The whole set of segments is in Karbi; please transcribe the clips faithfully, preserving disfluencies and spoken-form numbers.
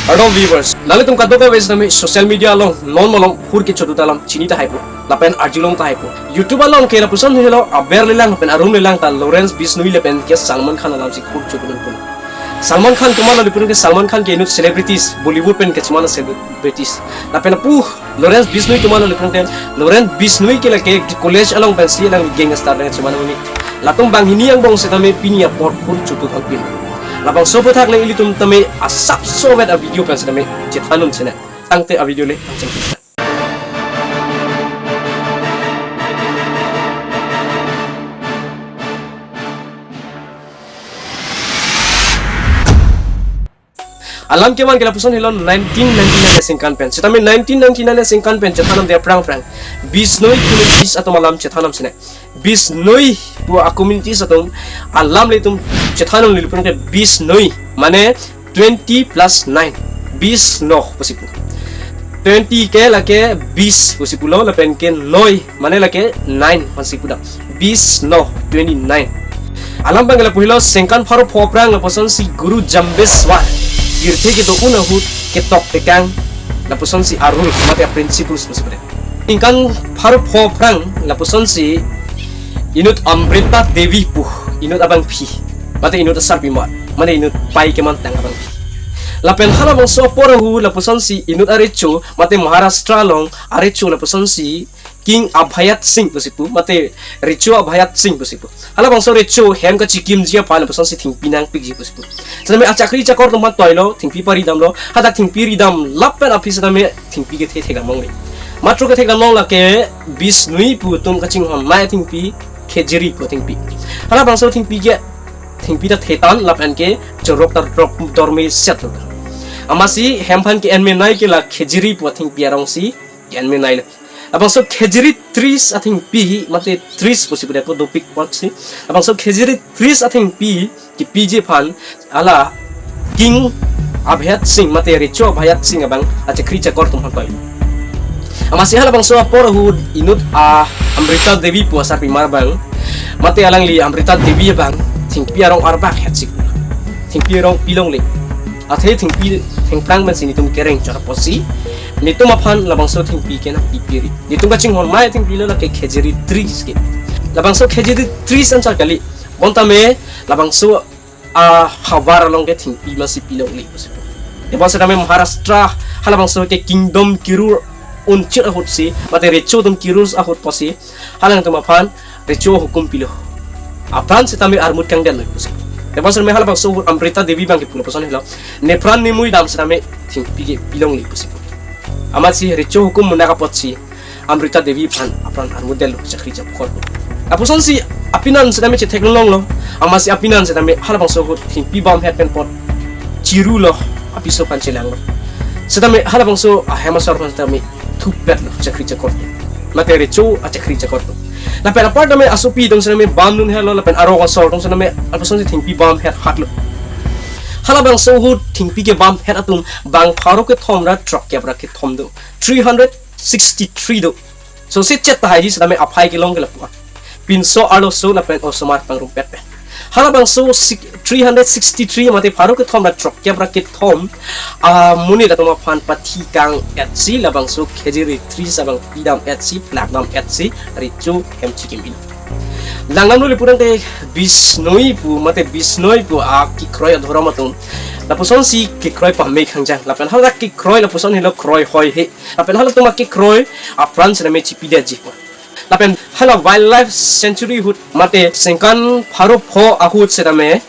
Hello viewers, nanglitum kadokave setame social media along non malom hur kechotut alam chini tahai po, lapen arjulong tahai po. YouTube along ke lapuson helo aber lelang pen arum lelang ta Lawrence Bishnoi lapen ke Salman Khan alamsi hur chotut nangpo. Salman Khan komat lo lapuson ke, Salman Khan ke inut celebrities, Bollywood pen kechimana celebrities. Lapen apu Lawrence Bishnoi komat lo lapuson ke, Lawrence Bishnoi ke lake college along pensi alang gangster nangchimana unit. Latum banghini angbong setame pini apor hur chotut nangpilo. Labangso aphuthak le ilitum tame asapso vet a video pen setame chethan un sene. Tangte a video le nangcheng. Alam kevan ke lapuson helo nineteen ninety-nine asingkan pen. Setame nineteen ninety-nine asingkan pen chethan damde aphrang aphrang Bishnoi communities atum alam chethan dam sene. Bishnoi pu a communities atum alam le itum chethan dam le lapuson ke Bishnoi mane twenty plus nine, bis noh pusi pu. Twenty ke lake bis pusi pulo, lapen ke noi mane lake nine pusi pu dam. Bis noh, twenty-nine. Alam abang ke lapu helo sengkan pharo pho aphrang lapusonsi Guru Jambeswar tirthe kedo-un ahut ketok tekang lapusonsi a rule mate a principles pusi pu dam. Sengkan pharo pho aphrang lapusonsi inut Amrita Devi pu inut abangpi mate inut asarpimar mate inut pai kemantang abangpi. Lapen halabangso apor ahut lapusonsi inut arecho mate Maharashtra along arecho lapusonsi King Abhayat Singh pusi pu mate recho Abhayat Singh pusi pu. Halabangso recho hem kachikimji aphan lapusonsi thengpi nangpikji pusi pu. Setame achakri chakor atum aphan toilo, thengpi pari damlo, hadak thengpi ri dam lapen aphi setame thengpi kethe thek dam longle. Matro kethek dam long lake Bishnoi pu atum kachinghon mai thengpi, khejuri pu thengpi. Halabangso thengpi ke thengpi ta thetan lapen ke chorok ta drop dorme set lo. Amatsi hem aphan ke-en menei ke la khejuri pu thengpi arongsi ke-en menei lo. Labangso khejuri trees athengpi mate trees pusi pu dam ko dopik apotsi. Labangso khejuri trees athengpi kepiji aphan hala King Abhayat Singh mate recho Abhayat Singh abang achakri chakor atum aphan toilo. Amatsi halabangso apor ahut inut a Amrita Devi pu asarpimar abang mate alangli Amrita Devi abang thengpi arong arbak hetsik. Thengpi arong pi longle. Athe thengpi thengphrang pensi netum kereng chot apotsi netum aphan labangso thengpi ke nangpipiri. Netum kachinghon mai thengpi lo lake khejuri trees ke. Labangso khejuri trees anchot kali. Bonta me labangso ahavar along ke thengpi masi pi longle pusi pu. Tebon setame Maharashtra halabangso ke kingdom kirur unchit ahutsi mate recho atum kirur ahut apotsi halangtum aphan recho hukum pilo. Apran setame armut kangdetlo pusi. Tebon setame halabangso ahut Amrita Devi abang ke pu lapuson helo, nepran nemui dam setame thengpi ke pi longle pusi pu. Amatsi recho hukum munak apotsi Amrita Devi aphan apran armut detlo, chakri chakor. Lapusonsi apinan setame chethek longlo. Amatsi apinan setame halabangso ahut thengpi bam het pen apot chirulo, apiso aphan chelanglo. Setame halabangso ahem asor aphan setame thupetlo chakri chakor atum mate recho achakri chakor atum. Lapen apar tame asopi atum setame bam nun hetlo lapen arong asor atum setame lapusonsi thengpi bam het hatlo. Halabangso ahut thengpi kebam het atum bang pharo kethom ra throk kep ra kethom do. Three hundred sixty-three do. Sose chet tahai ji setame aphai kelong ke lapu-an. Pinso arloso lapen osomar pangrumpet pen. Halabangso six, three hundred sixty-three mate pharo kethom ra throk kep ra kethom amonit atum aphan pathi kang-etsi labangso khejuri trees abang pi dam-etsi plak dam-etsi recho hem chikim-i. Langdamlo lapu tangte Bishnoi pu mate Bishnoi pu akekroi adhorom atum lapusonsi kekroi pame khangjang. Lapen hala kekroi lapuson helo kroi hoi he. Lapen halatum akekroi apran setame chipidetji pu. Lapen hala wildlife sanctuary ahut mate sengkan pharo pho ahut setame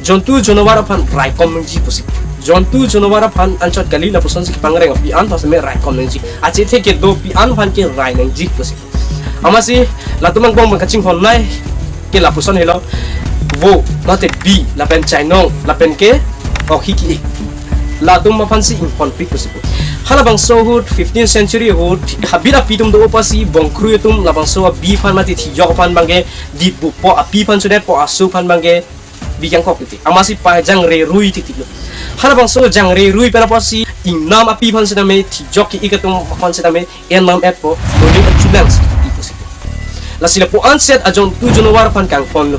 jontu jonawar aphan raikom nangji pusi. Jontu jonawar aphan anchot kali lapusonsi kepangreng api-an aphan setame raikom nangji. Achethe kedo api-an aphan ke rai nangji pusi. Amatsi latum angbong abang kachinghon nai ke lapuson helo vo mate bi lapen chainong lapen ke okhi ki-ik. Latum aphansi inghonpik pusi pu. Halabangso ahut fifteenth century ahut habit api atum do apotsi bongkrui atum labangso abi aphan mate thijok aphan abang ke dipbupo, api aphan chodetpo, aso aphan abang ke bi kangkok titi. Amatsi pajangre rui titi lo. Halabangso jangre rui pen apotsi ingnam api aphan setame thijok ki-ik atum aphan setame en nam etpo, monit achulang si titi pusi pu. Lasi lapu-an set ajontu jonawar aphan kanghonlo.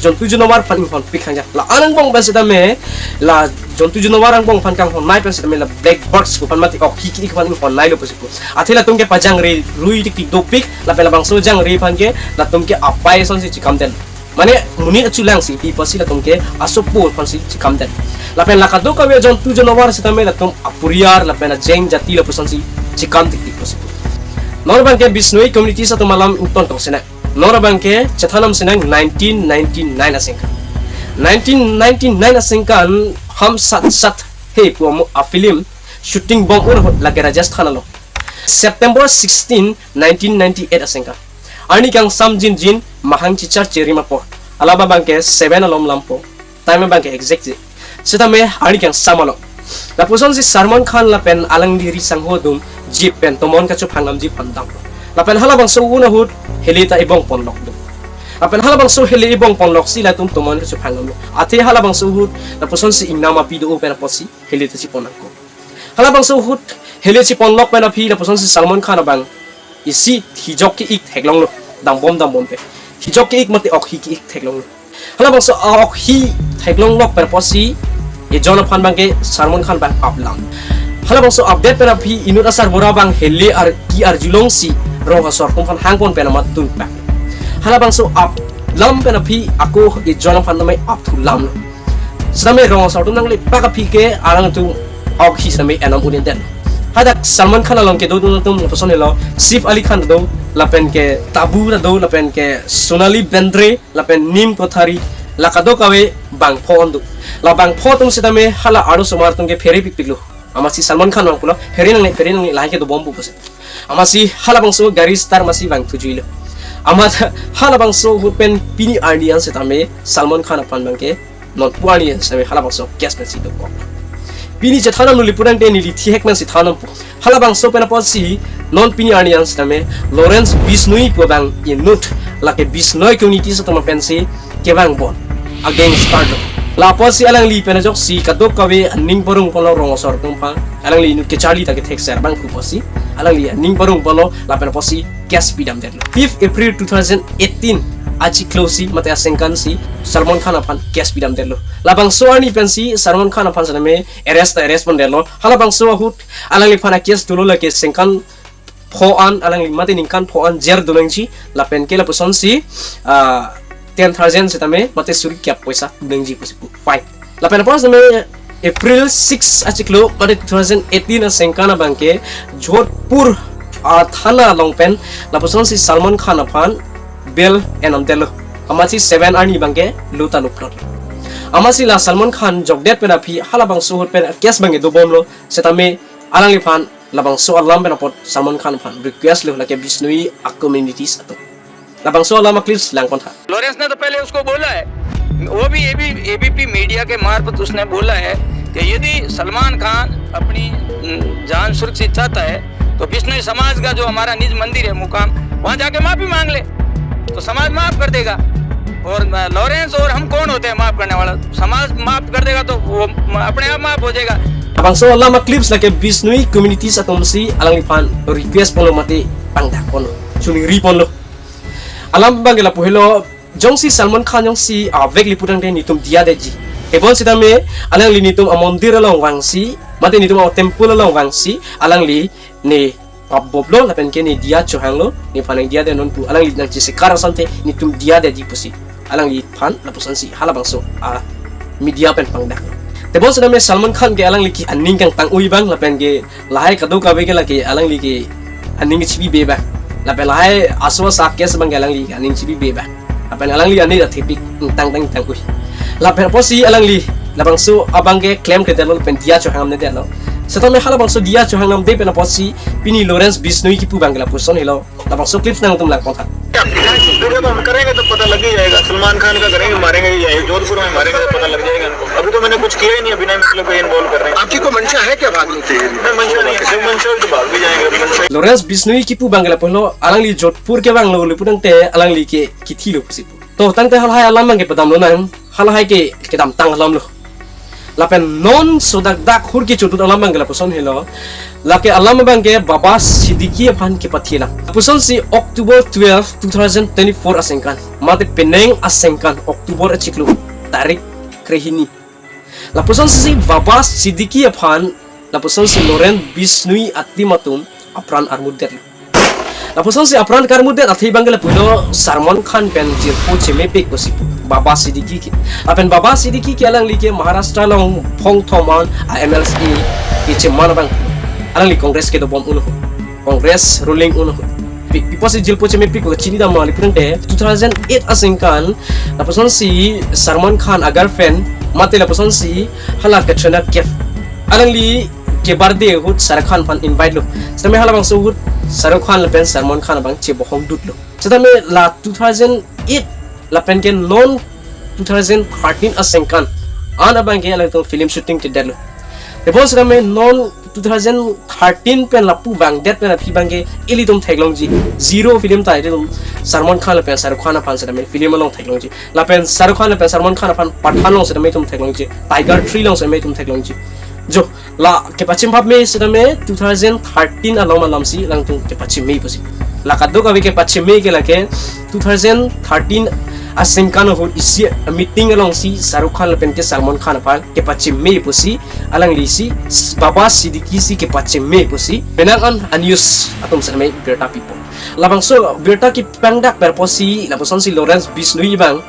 Jontu jonawar aphan inghonpik khangjang. La-an angbong abang setame la jontu jonawar angbong aphan kanghonnei pen sitame la black bugs pu aphan mate okhi ki-ik aphan inghoneilo pusi pu. Athe latum ke pajangre rui tik tik dopik, lapen labangso jangre aphan ke latum ke apai asonsi chikamden. Mane monit achulang si pi apotsi latum ke asopo aphansi chikamden. Lapen la kadokave jontu jonawar sitame latum aporiar lapen ajeng jati lapusonsi chikam tik tik pusi pu. Non abangke Bishnoi communities atum alam ington tong sinang. Non abangke chethan nam sinang nineteen ninety-nine asengkan. Nineteen ninety-nine asengkan Hum Saath Saath Hain pu amo a-film shooting bom un ahut lake Rajasthan along. September sixteen, nineteen ninety-eight asengkan. Arni kangsam jinjin mahang chichar cherim apor. Alam abangke seven alom lampo. Time abangke exact ji. Sitame arni kangsam along. Lapusonsi Salman Khan lapen alangli risangho atum jeep pen tomon kachophang namji aphan dam. Lapen halabangso un ahut hele ta ibong ponlok do. Lapen halabangso hele ibong ponloksi latum tomon kachophang nam. Athe halabangso ahut lapusonsi ingnam api do pen apotsi hele ta chipon nangkok. Halabangso ahut hele chiponlok pen aphi lapusonsi Salman Khan abang isi thijok ki-ik theklonglo, dambom dambom pen. Thijok ki-ik mate okhi ki-ik theklonglo. Halabangso a-okhi theklonglok pen apotsi ejon aphan abangke Salman Khan abang aplam. Halabangso update pen aphi inut asarbura abang hele ar ki-arjulongsi rong asor atum aphan hangpon pen amat tunpak. Halabangso aplam pen aphi ako ejon aphan namai apthulamlo. Sitame rong asor atum nanglepak aphi ke alangtum okhi sitame enam un-edet. Hadak Salman Khan along kedo atum lapuson helo, Saif Ali Khan do, lapen ke Tabu do, lapen ke Sonali Bendre, lapen Neem Kothari, la kadokave bangpho an do. La bangpho atum sitame hala arlosomar atum ke phere pikpiklo. Amatsi Salman Khan abang pulo, phere nangne, phere nangne, lahai ke dobom pu pusi. Amatsi halabangso gari start masi vangthujuilo. Amat halabangso ahut pen pini arni an sitame Salman Khan aphan abangke non pu arni an sitame halabangso case pensi dokok. Pini chethan nam nuli pudang te neli thihek pensi than nampo. Halabangso pen apotsi non pini arni an sitame Lawrence Bishnoi pu abang inut lake Bishnoi communities atum pensi kevang bon a gangster do. La apotsi alangli pen ajoksi kadokave aning parong ponlo rong asor atum aphan. Alangli inut kecharli ta kethekser abang pu apotsi alangli aning parong ponlo lapen apotsi case pidamdetlo. Fifth April two thousand eighteen achiklo si mate asengkan si Salman Khan aphan case pidamdetlo. Labangso arni pensi Salman Khan aphan sitame arrest ta arrest pondetlo. Halabangso ahut alangliphan a case dolo lake sengkan pho an alangli mate ningkan pho an jail donangji lapen ke lapusonsi, ah, ten thousand sitame mate suri kep poisa punangji pusi pu fine. Lapen apor sitame April six achiklo mate two thousand eighteen asengkan abangke Jodhpur, ah, thana along pen lapusonsi Salman Khan aphan bail enamdetlo. Amatsi seven arni abangke lo ta lo plot. Amatsi la Salman Khan jokdet pen aphi halabangso ahut pen case abangke dobomlo sitame alangliphan labangso alam pen apot Salman Khan aphan request lo lake Bishnoi a communities atum. Labangso alam a clips langpon tha. Lawrence ने तो पहले उसको बोला है, वो भी AB, ABP media के मार्फत उसने बोला है कि यदि सलमान खान अपनी, उम, जान सुरक्षित चाहता है तो बिश्नोई समाज का जो हमारा निज मंदिर है मुकाम, वहां जाके माफी मांग ले, तो समाज माफ कर देगा। और, अ, लॉरेंस और हम कौन होते हैं माफ करने वाला? समाज माफ कर देगा तो वो अपने आप माफ हो जाएगा। Labangso alam a clips lake Bishnoi communities atumsi alangliphan request ponlo mate pangdak ponlo, chuningri ponlo. Alam abangke lapu helo, jongsi Salman Khan jongsi avek le pudang te netum diya detji. Ebon sitame alangli netum a mondir along vangsi mate netum a temple along vangsi alangli ne pap boplo lapen ke ne diya chohanglo, nephan nangdiyadet non pu alangli nangchesikar asonte netum diya detji pusi alangliphan lapusonsi halabangso a media pen pangdaklo. Tebon sitame Salman Khan ke alangli ke aning kangtang-ui abang lapen ke lahai kadokave ke lake alangli ke aning chibibe abang. Lapen lahai aso asa case abangke alangli aning chibibe abang. Lapen alangli aning athipik ingtang tang ingtang-ui. Lapen apotsi alangli labangso abangke claim kledetlo lapen diya chohang namnedetlo. Sitame halabangso diya chohang namde pen apotsi pini Lawrence Bishnoi kipu abangke lapuson helo. Labangso clips nangtum langpon tha. देखो, तो हम करेंगे तो पता लग ही जाएगा। सलमान खान का करेंगे, मारेंगे ही जाएंगे। जोधपुर में मारेंगे तो पता लग जाएगा इनको। अभी तो मैंने कुछ किया ही नहीं, अभी ना मतलब कहीं इन्वॉल्व कर रहे हैं। आपकी कोई मंशा है क्या भागने की? नहीं, मंशा नहीं है। जब मंशा हो तो भाग भी जाएंगे, अभी मंशा Lawrence Bishnoi kipu abangke lapu helo, alangli Jodhpur kevanglo le pudang te alangli ke kithilo pusi pu. To tangte halahai alam abangke padamlonang, halahai ke kedamtang alamlo. Lapen non sodak dak hur kechodut alam abangke lapuson helo. Lake alam abangke Baba Siddique aphan kepathi alam. Lapusonsi October twelve, two thousand twenty-four asengkan mate penang asengkan October achiklo tarik krehini. Lapusonsi Baba Siddique aphan, lapusonsi Lawrence Bishnoi atim atum apran armutdetlo. Lapusonsi apran karmutdet athe abangke lapulo Salman Khan pen jirpo chemepik pusi pu Baba Siddique ke. Lapen Baba Siddique ke alangli ke Maharashtra along phongthom an a M L A kecheman abang. Alangli Congress kedobom un ahut, Congress ruling un ahut. Pi, pi apotsi jirpo chemepik ko chinidamma pulo pulote two thousand eight aningkan lapusonsi Salman Khan a-girlfriend mate lapusonsi hala Katrina Kaif, alangli ke birthday ahut Shah Rukh Khan aphan invite lo. Setame halabangso ahut Shah Rukh Khan lapen Salman Khan abang chebohong dutlo. Setame la two thousand eight lapen ke non two thousand thirteen aningkan an abangke alangtum film shooting kedetlo. Tebon setame non two thousand thirteen pen lapu vangdet pen aphi abangke ilitum theklongji. Zero film ta ilitum Salman Khan lapen Shah Rukh Khan aphan setame film along theklongji. Lapen Shah Rukh Khan lapen Salman Khan aphan Pathan along setame itum theklongji. Tiger three along setame itum theklongji. Jo, la kepachim bhap me setame two thousand thirteen along alamsi alangtum kepachim me pusi. La kadokave kepachim me ke lake two thousand thirteen aningkan ahut isi meeting alongsi Shah Rukh Khan lapen ke Salman Khan aphan kepachim me pusi, alanglisi Baba Siddique si kepachim me pusi penang an a-news atum setame birta pipo. Labangso birta kepangdak pen apotsi lapusonsi Lawrence Bishnoi abang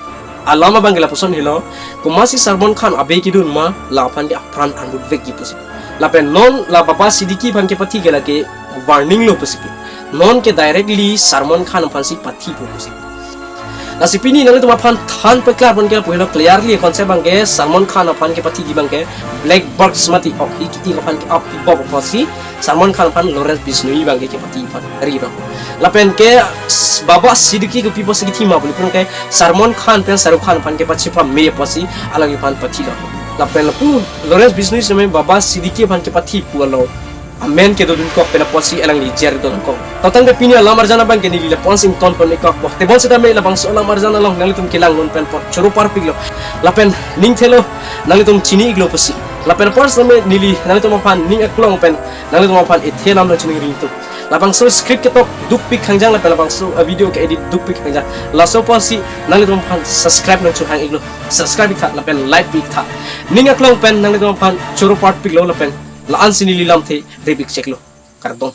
alam abangke lapuson helo, komatsi Salman Khan abe kedun ma, la aphan ke apran armutvekji pusi. Lapen non la Baba Siddique aphan kepathi ke lake warning lo pusi pu. Non ke directly Salman Khan aphansi pathipo pusi. Lasi pini nanglitum aphan than peklar pon ke lapu helo clearly concept abangke Salman Khan aphan kepathiji abangke black box mati ok iki aphan ke up box apotsi Salman Khan aphan Lawrence Bishnoi abangke kepathi aphan ri rong. Lapen ke s-, Baba Siddique ke pi apotsi kethi ma pulo pulote Salman Khan pen Shah Rukh Khan aphan kepachipha me apotsi alangli aphan pathilo. Lapen lapu Lawrence Bishnoi setame Baba Siddique aphan kepathi pu along amen kedodun kok pen apotsi alangli jail dun kok. Totang ke pini alam arjan abangke neli lapu-an si ington pon ikok po. Tebon setame labangso alam arjan along nanglitum kelang non pen apot choro parpiklo. Lapen ning thelo nanglitum chini iklo pusi. Lapen apor setame neli nanglitum aphan ning aklong pen nanglitum aphan ethe alam nangchiningri tum. Labangso script ketok dukpik khangjang lapen labangso, eh, video ke-edit dukpik khangjang. Laso apotsi nanglitum aphan subscribe nangchehang iklo. Subscribe iktha lapen like pi iktha. Ning aklong pen nanglitum aphan choro parpiklo lapen la-an si neli lamthe rip ik cheklo. Kardom.